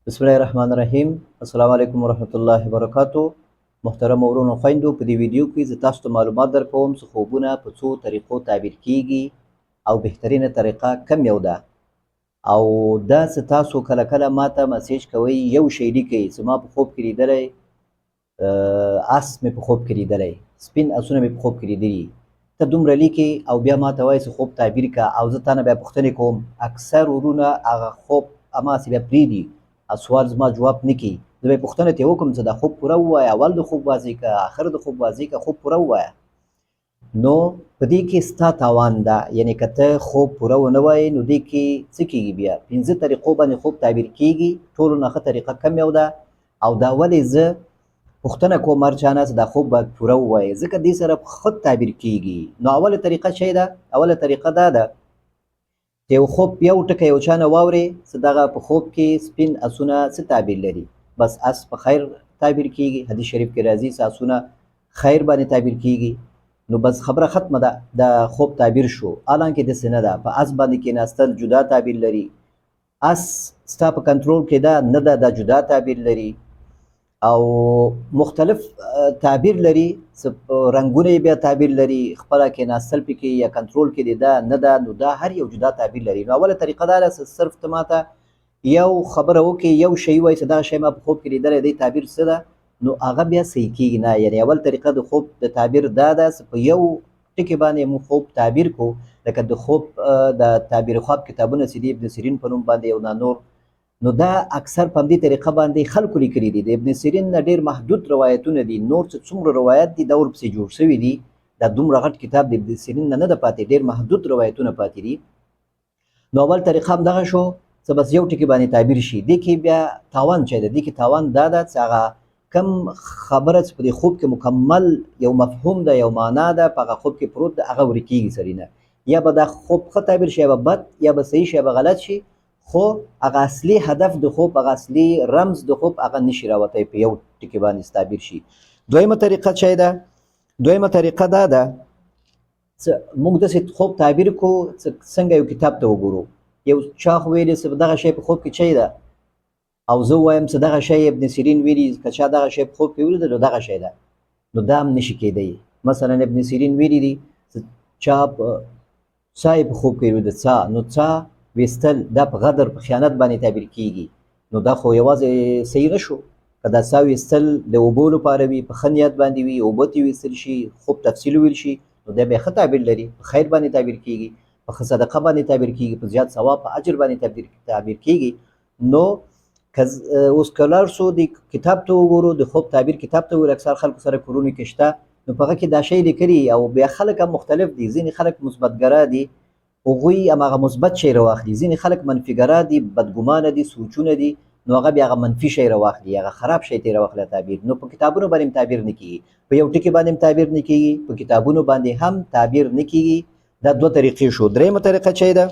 بسم الله الرحمن الرحیم. السلام علیکم ورحمت الله وبرکاتو. محترم ورونو خويندو، په دې ویډیو کې زه تاسو ته معلومات درکوم چې خوبونه په څو طریقو تعبیر کیږي او بهترینه طریقه کم یو ده. او دا چې تاسو کله کله ماته مسیج کوئ، یو شی لیکئ چې ما په خوب کې لیدلی، اس مې په خوب کې لیدلی، سپین اسونه مې په خوب کې لیدلي، ته دومره لیکې او بیا ماته وایې چې خوب تعبیر که، او زه تا نه بیا پوښتنې کوم. اکثر ورونه هغه خوب هماغسې بیا پرېږدي، سوال زما جواب نه کوي. زه به پوښتنه ترې وکړم چې دا خوب پوره ووایه، اول د خوب واضح که، آخر د خوب واضح که، خوب پوره ووایه. نو په دې کې ستا تاوان ده، یعنې که ته خوب پوره ونه وایې نو دې کې څه کېږي؟ بیا پنځه طریقو باندې خوب تعبیر کېږي، ټولو نه ښه طریقه کم یو ده. او دا ولې زه پوښتنه کوم هر چا نه چې دا خوب باید پوره ووایې، ځکه دې سره ښه تعبیر کېږي. نو اوله طریقه چی ده؟ اوله طریقه دا ده چې یو خوب یو ټکی یو چا نه واورې چې دغه په خوب کې سپین اسونه څه تعبیر لري، بس اس په خیر تعبیر کیږي. حدیث شریف کې راځي چې اسونه خیر باندې تعبیر کیږي، نو بس خبره ختمه ده، د خوب تعبیر شو. حالانکه داسې نه ده، په اس باندې کېناستل جدا تعبیر لري، اس ستا په کنټرول کې ده نه ده، دا جدا تعبیر لري او مختلف تعبیر لري، رنګونه یې بیا تعبیر لري، خپله کېناستل پکې یا کنټرول کې دی ده نه ده، نو دا هر یو جدا تعبیر لري. نو اوله طریقه دا ده چې صرف ته ماته یو خبره وکړې، یو شی وایي چې دغه شی ما په خوب کې لیدلی دی، تعبیر څه ده، نو هغه بیا صحیح کېږي نه. یعنې اول طریقه د خوب د تعبیر دا ده چې په یو ټکي باندې موږ خوب تعبیر کو، لکه د خوب د تعبیر خواب کتابونه چې دي، ابن سیرین په نوم باندې یو نور، نو دا اکثر په همدې طریقه باندې خلکو لیکلي دي. د ابن سیرین نه ډېر محدود روایتونه دي، نور چې څومره روایت دي دا ورپسې جوړ شوي دي. دا دومره غټ کتاب د ابن سیرین نه نه ده پاتې، ډېر محدود روایتونه پاتې دي. نو اول طریقه هم دغه شو چې بس یو ټکي باندې تعبیر شي. دې کې بیا تاوان چی ده؟ دې کې تاوان دا ده چې هغه کم خبره چې په دې خوب کې مکمل یو مفهوم ده، یو معنا ده، په هغه خوب کې پروت ده، هغه ورکیږي سړي نه. یا به دا خوب ښه تعبیر شي یا به بد، یا به صحیح شي یا به غلط شي، خو هغه اصلي هدف د خوب، هغه اصلي رمز د خوب هغه نشي راوتی په یو ټکي باندې تعبیر شي. دویمه طریقه چی ده؟ دویمه طریقه دا ده چې موږ داسې خوب تعبیر کو چې څنګه یو کتاب ته وګورو. یو چا خو ویلي چې دغه شی په خوب کې چی ده، او زه وایم چې دغه شی ابن سیرین ویلي، که چا دغه شی په خوب کې ولید نو دغه شی ده، نو دا هم نشي کېدی. مثلا ابن سیرین ویلي دي چې چا څا یې په خوب کې ولیده، څا، نو څا ویستل دا په غدر په خیانت باندې تعبیر کیږي، نو دا خو یوازې صحیح نه شو. که دا څا ویستل د اوبو لپاره وي، په ښه نیت باندې وي، اوبه ترې ویستل شي، خوب تفصیل وویل شي، نو دا بیا ښه تعبیر لري، په خیر باندې تعبیر کیږي، په ښه صدقه باندې تعبیر کیږي، په زیات ثواب په اجر باندې تعبیر کیږي. نو که اوس که لاړ شو د کتاب ته وګورو، د خوب تعبیر کتاب ته وګورو، اکثر خلکو سره کورونو کې شته، نو په هغه کې دا شی لیکلي. او بیا خلک هم مختلف دي، ځینې خلک مثبتګرا دي، هغوی هماغه مثبت شی راواخلي، ځینې خلک منفیګرا دي، بدګمانه دي، سوچونه دي، نو هغه بیا هغه منفي شی راواخلي، هغه خراب شی ترې راواخلي تعبیر. نو په کتابونو باندې هم تعبیر نه کیږي، په یو ټکي باندې هم تعبیر نه کیږي، په کتابونو باندې هم تعبیر نه کیږي. دا دوه طریقې شو. درېیمه طریقه چی ده؟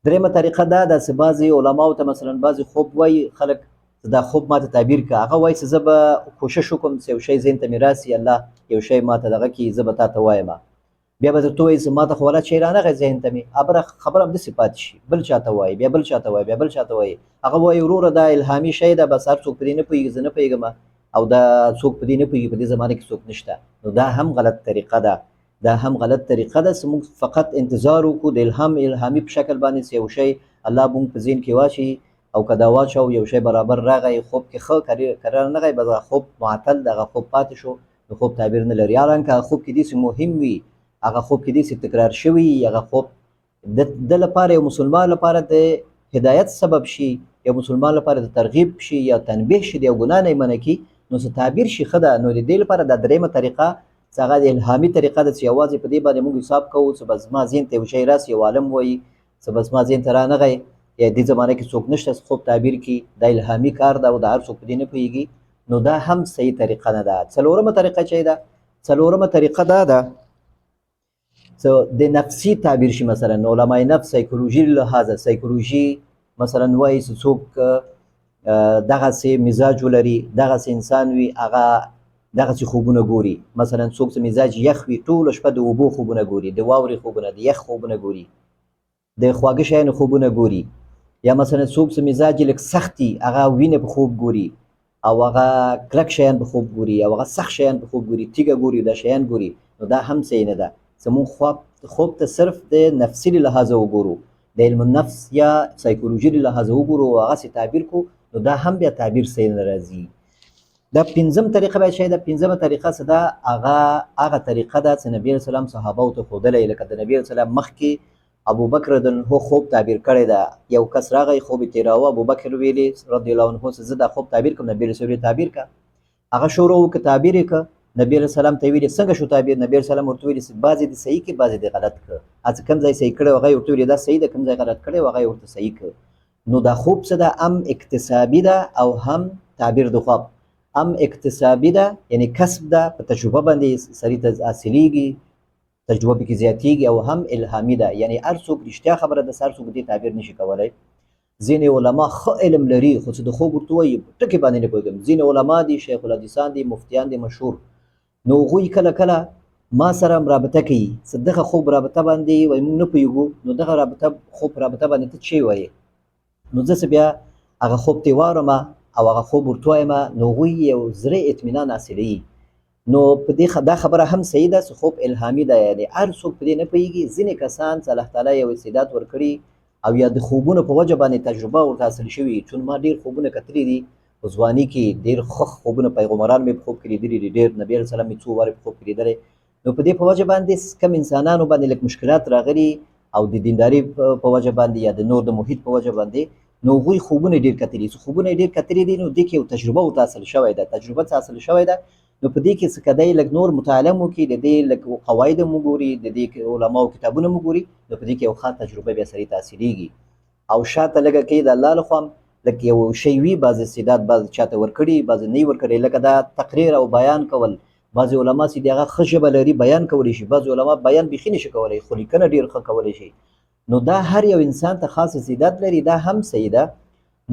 درېیمه طریقه دا ده چې بعضې علماو ته مثلا بعضې خوب وایي خلک چې دا خوب ماته تعبیر که، هغه وایي چې زه به کوشش وکړم چې یو شی ذهن ته مې راسي، الله یو شی ماته دغه کړي، زه به تا ته وایم. بیا به درته ووایي چې ماته خو ولا شی رانغی ذهن ته مې، ابره خبره همداسې پاتې شي، بل چا ته وایي، بیا بل چا ته وایي، بیا بل چا ته وایي. هغه وایي وروره دا الهامي شی ده، بس هر څوک په دې نه پوهېږي، زه نه پوهېږم او دا څوک په دې نه پوهېږي، په دې زمانه کې څوک نشته. نو دا هم غلط طریقه ده، دا هم غلط طریقه ده چې موږ فقط انتظار وکړو د الهام الهامي په شکل باندې چې یو شی الله موږ په ذهن کې واچي، او که دا واچو یو شی برابر راغی خوب کې ښه کرار نه غی، بس هغه خوب معطل ده، هغه خوب پاتې شو، نو خوب تعبیر نه لري. حالانکه هغه خوب کې داسې مهم وي، هغه خوب کې داسې تکرار شوي، هغه خوب د لپاره یو مسلمان لپاره د هدایت سبب شي، یو مسلمان لپاره د ترغیب شي یا تنبیه شي، د یو ګناه نه یې منع کړي، نو څه تعبیر شي ښه ده. نو د دې لپاره دا درېیمه طریقه چې هغه د الهامي طریقه ده چې یوازې په دې باندې موږ حساب کوو چې بس زما ذهن ته یو شی راسي، یو عالم وایي چې بس ما ذهن ته رانغی، یا دې زمانه کې څوک نشته چې خوب تعبیر کړي، دا الهامي کار ده او دا هر څوک په دې نه پوهېږي، نو دا هم صحیح طریقه نه ده. څلورمه طریقه چې ده، څلورمه طریقه دا ده چې د نفسي تعبیر شي. مثلا علماء نفس سایکولوژي لحاظه، سایکولوژي مثلا وایي چې څوک دغسې مزاج ولري، دغسې انسان وي، هغه دغسې خوبونه ګوري. مثلا څوک چې مزاج یخ وي، ټوله شپه د اوبو خوبونه ګوري، د واورې خوبونه، د یخ خوبونه ګوري، د خواږه شیانو خوبونه ګوري. یا مثلا څوک چې مزاج یې لږ سخت وي، هغه وینه په خوب ګوري او هغه کلک شیان په خوب ګوري او هغه سخت شیان په خوب ګوري، تیږه ګوري، دا شیان ګوري، نو دا هم صحیح نه ده. چې موږ خوب ته صرف د نفسي له لحاظه وګورو، د علم النفس یا سایکولوژي له لحاظه وګورو او هغسې تعبیر کو، نو دا هم بیا تعبیر صحیح نه راځي. دا پنځم طریقه به شي. دا پنځمه طریقه څه ده؟ هغه طریقه ده چې نبی علیه السلام صحابه ته ښودلې. لکه د نبی علیه السلام مخکې ابوبکر رضی الله عنه خوب تعبیر کړی ده. یو کس راغی، خوب یې تېراوه، ابوبکر ویلې رضی الله عنه چې زه دا خوب تعبیر کوم. نبی علیه السلام تعبیر که. هغه شروع وکړه، تعبیر یې که. نبی علیه السلام ته ویلې څنګه شو تعبیر؟ نبی علیه السلام ورته ویلې چې بعضې دې صحیح کړي، بعضې دې غلط کړه. هڅه کوم ځای صحیح کړی هغه یې ورته ویلې دا صحیح ده، کوم ځای غلط کړی هغه یې ورته صحیح کړ. نو دا خوب څه ده؟ هم اکتسابي ده او هم تعبیر د خوب هم اکتسابي ده، یعنی کسب ده، په تجربه باندې سړي ته حاصلېږي، تجربه پکې زیاتېږي، او هم الهامي ده، یعنی هر څوک رښتیا خبره ده، هر څوک دې تعبیر نشي کولی. ځینې علما ښه علم لري خو چې د خوب ورته وایي ټکي باندې نه پوهېږم. ځینې علما دي، شیخ الحدیثان دي، مفتیان دي مشهور، نو هغوی کله کله ما سره هم رابطه کوي چې دغه خوب رابطه باندې وایي موږ نه پوهېږو، نو دغه رابطه خوب رابطه باندې ته څه وایې؟ نو زه څه بیا هغه خوب ته واورم او هغه خوب ورته وایم، نو هغوی یو زړه اطمینان حاصلوي. نو په دې دا خبره هم صحیح ده چې خوب الهامي ده، یعنی هر څوک په دې نه پوهېږي. ځینې کسان چې الله تعالی یو استعداد ورکړي او یا د خوبونو په وجه باندې تجربه ورته حاصل شوي. چون ما ډېر خوبونه کتلي دي په ځواني کې، ډېر ښه خوبونه پیغمبران مې په خوب کې لیدلي دي، ډېر نبي علیه السلام مې څو وارې په خوب کې لیدلی. نو په دې په وجه باندې کم انسانانو باندې لږ مشکلات راغلي او د دینداري په وجه باندې یا د نور د محیط په وجه باندې، نو هغوی خوبونه ډېر کتلي. چې خوبونه یې ډېر کتلي دي، نو دې کې یو تجربه ورته حاصل شوې ده، تجربه څه حاصل شوې ده. نو په دې کې څه که دی لږ نور مطالعه مو کړي، د دې لږ قواعد مو ګوري، د دې علماو کتابونه مو ګوري، نو په دې کې یو ښه تجربه بیا سړي ته حاصلېږي. او شاته لږه کې د الله لخوا هم لږ یو شی وي، بعضې استعداد بعضې چاته ورکړي، بعضې نه یې ورکړي. لکه دا تقریر او بیان کول، بعضې علما چې دي هغه ښه ژبه لري بیان کولی شي، بعضې علما بیان بیخي نشي کولی خو لیکنه ډېر ښه کولی شي. نو دا هر یو انسان ته خاص استعداد لري، دا هم صحیح ده.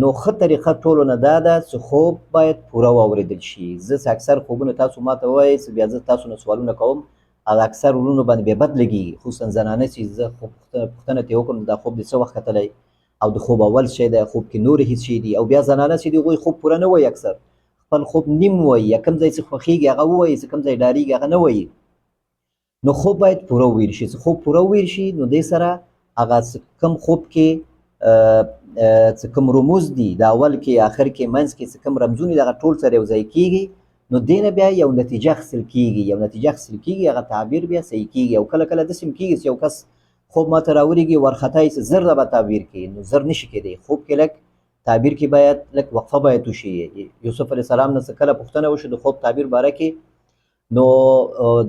نو ښه طریقه ټولو نه دا ده چې خوب باید پوره واورېدل شي. زه چې اکثر خوبونه تاسو ما ته ووایئ چې بیا زه تاسو نه سوالونه کوم او اکثر ورونو باندې بیا بد لګېږي، خصوصا زنانه چې زه خوب پوښتنه ترې وکړم دا خوب دې څه وخت کتلی او د خوب اول شی دی، خوب کې نورې هېڅ شی دي. او بیا زنانه چې دي هغوی خوب پوره نه وایي، اکثر خپل خوب نیم وایي، یا کوم ځای چې خوښېږي هغه ووایي، چې کوم ځای ډارېږي هغه نه وایي. نو خوب باید پوره وویل شي. چې خوب پوره وویل شي نو دې سره هغه څه کوم خوب کې څه کوم رموز دي، د اول کې، آخر کې، منځ کې څه کوم رمزونه دي، هغه ټول سره یو ځای کېږي. نو دې نه بیا یو نتیجه اخیستل کېږي، یو نتیجه اخیستل کېږي، هغه تعبیر بیا صحیح کېږي. او کله کله داسې هم کېږي چې یو کس خوب ماته راولېږي وارخطا یې چې زر به تعبیر کړي، نو زر نشي کېدی. خوب کې لږ تعبیر کې باید لږ وقفه باید وشي. یوسف علیه السلام نه څه کله پوښتنه وشو د خوب تعبیر باره کې، نو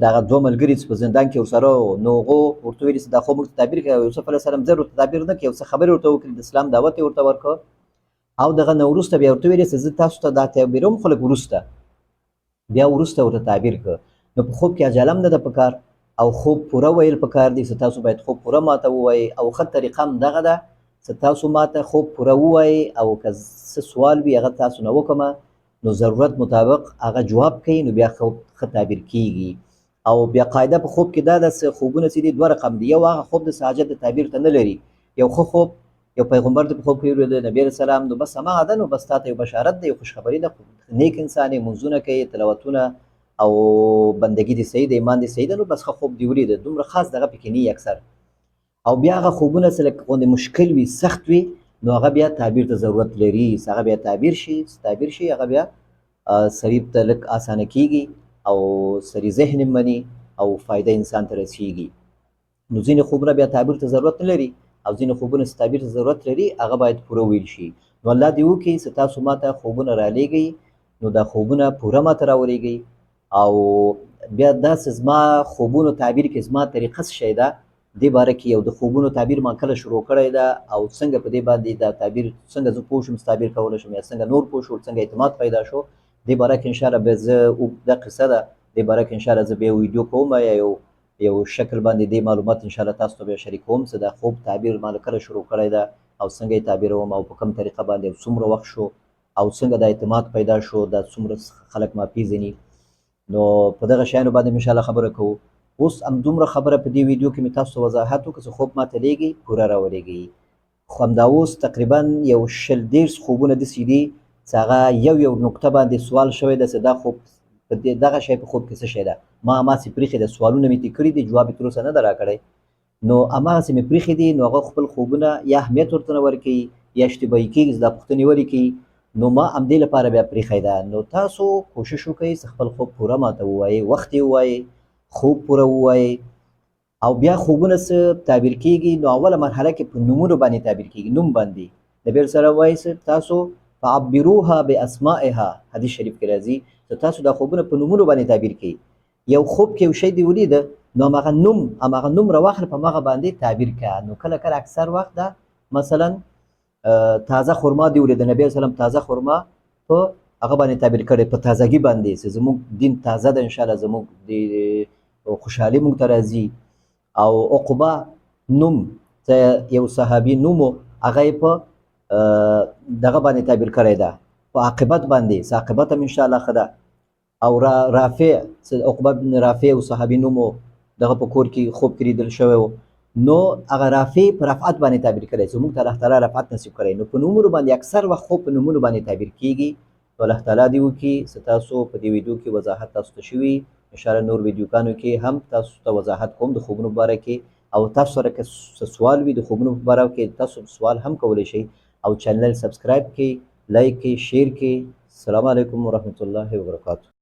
دغه دوه ملګري چې په زندان کې ورسره وو، نو هغو ورته ویلي چې دا خوب موږ ته تعبیر کړي. یوسف علیه السلام زر ورته تعبیر نه کړي، یو څه خبرې ورته وکړي، د اسلام دعوت یې ورته ورکړ. او دغه نه وروسته بیا ورته ویلي چې زه تاسو ته دا تعبیروم، خو لږ وروسته بیا وروسته ورته تعبیر کړ. نو په خوب کې عجله هم نه ده پکار او خوب پوره ویل پکار دي چې تاسو باید خوب پوره ماته ووایئ. او ښه طریقه هم دغه ده چې تاسو ماته خوب پوره ووایئ او که څه سوال وي هغه تاسو نه وکړم، نو ضرورت مطابق هغه جواب کوي، نو بیا خوب ښه تعبیر کیږي. او بیا قاعده په خوب کې دا ده چې خوبونه چې دي دوه رقم دي. یو هغه خوب د حاجت د تعبیر ته نه لري، یو ښه خوب یو پیغمبر د په خوب کې ولیده نبی علیه السلام، نو بس هماغه ده، نو بس تاته یو بشارت دی، یو خوشخبری ده، نیک انسان یې، لمونځونه کوي، تلاوتونه او بندګي دې صحیح ده، ایمان دې صحیح ده، نو بس ښه خوب دې ولیده، دومره خاص دغه پکې نه وي اکثر. او بیا هغه خوبونه چې لږ غوندې مشکل وي، سخت وي، نو هغه بیا تعبیر ته ضرورت لري، چې هغه بیا تعبیر شي، چې تعبیر شي هغه بیا سړي ته لږ اسانه کیږي او سړي ذهن یې مني او فایده انسان ته رسیږي. نو ځینې خوبونه بیا تعبیر ته ضرورت نه لري او ځینې خوبونه چې تعبیر ته ضرورت لري هغه باید پوره ویل شي. نو الله دې وکړي چې تاسو ماته خوبونه رالیږئ، نو دا خوبونه پوره ماته راولېږئ. او بیا داسې زما خوبونو تعبیر کې زما طریقه څه شی ده دې باره کې، یو د خوبونو تعبیر ما کله شروع کړی ده او څنګه په دې باندې دا تعبیر څنګه زه پوه شوم چې تعبیر کولی شم، یا څنګه نور پوه شول، څنګه اعتماد پیدا شو دې باره کې انشاءالله بیا زه اوږده قصه ده، دې باره کې انشاءالله زه بیا ویډیو کوم یا یو شکل باندې دې معلومات انشاءالله تاسو ته بیا شریکوم چې دا خوب تعبیر ما کله شروع کړی ده او څنګه یې تعبیروم او په کوم طریقه باندې او څومره وخت شو او څنګه دا اعتماد پیدا شو، دا څومره خلک ما پیژني. نو په دغه شیانو باندې ان شاء الله خبره کوو. اوس همدومره خبره په دې ویډیو کې مې تاسو ته وضاحت وکړ چې خوب ماته لیږئ پوره راولېږئ. خو همدا اوس تقریبا یو 20 30 خوبونه داسې دي چې هغه یو یو نقطه باندې سوال شوی ده چې دا خوب په دې دغه شی په خوب کې څه شی ده. ما هماسې پریښې ده، سوالونه مې ترې کړي دي، جواب یې تر اوسه نه ده راکړی. نو هماغسې مې پریښې دي. نو هغه خپل خوبونه یا اهمیت ورته نه ورکوي یا اشتباهي کېږي چې دا پوښتنې ولې کوي. نو ما همدې لپاره بیا پریښی ده. نو تاسو کوشش وکړئ چې خپل خوب پوره ماته ووایئ، وخت یې ووایئ، خوب پوره ووایئ. او بیا خوبونه څه تعبیر کیږي؟ نو اوله مرحله کې په نومونو باندې تعبیر کیږي، نوم باندې. نبی سره وایي چې تاسو فعبروها باسمائها، حدیث شریف کې راځي چې تاسو دا خوبونه په نومونو باندې تعبیر کړئ. یو خوب کې یو شی دی ولید، نو هماغه نوم راواخله، په هماغه باندې تعبیر کړه. نو کله کله اکثر وخت دا مثلا تازه خرما دی ولید، نبی سلام تازه خرما په هغه باندې تعبیر کړي، په تازګي باندې چې زموږ دین تازه ده، ان شاء الله زموږ د خوشحالي موږ ته راځي. او عقبه نوم چې یو صحابي نوم، هغه یې په دغه باندې تعبیر کړی ده، په عاقبت باندې، چې عاقبت هم ان شاء الله ښه ده. او رافع، چې عقبه بن رافع او صحابي نوم، دغه په کور کې خوب کې لیدل شوی و، نو هغه رافع په رفعت باندې تعبیر کړی چې موږ ته الله تعالی رفعت نصیب کړی. نو په نومونو باندې اکثر وخت خوب په نومونو باندې تعبیر کیږي. نو الله تعالی دې وکړي چې تاسو په دې ویډیو کې وضاحت تاسو ته شوي. ان شاء الله نور ویډیوګانو کې هم تاسو ته وضاحت کوم د خوبونو په باره کې. او تاسو سره که څه سوال وي د خوبونو په باره کې، تاسو سوال هم کولی شئ. او چینل subscribe کړئ، like کړئ، share کړئ. السلام علیکم ورحمت الله وبرکاته.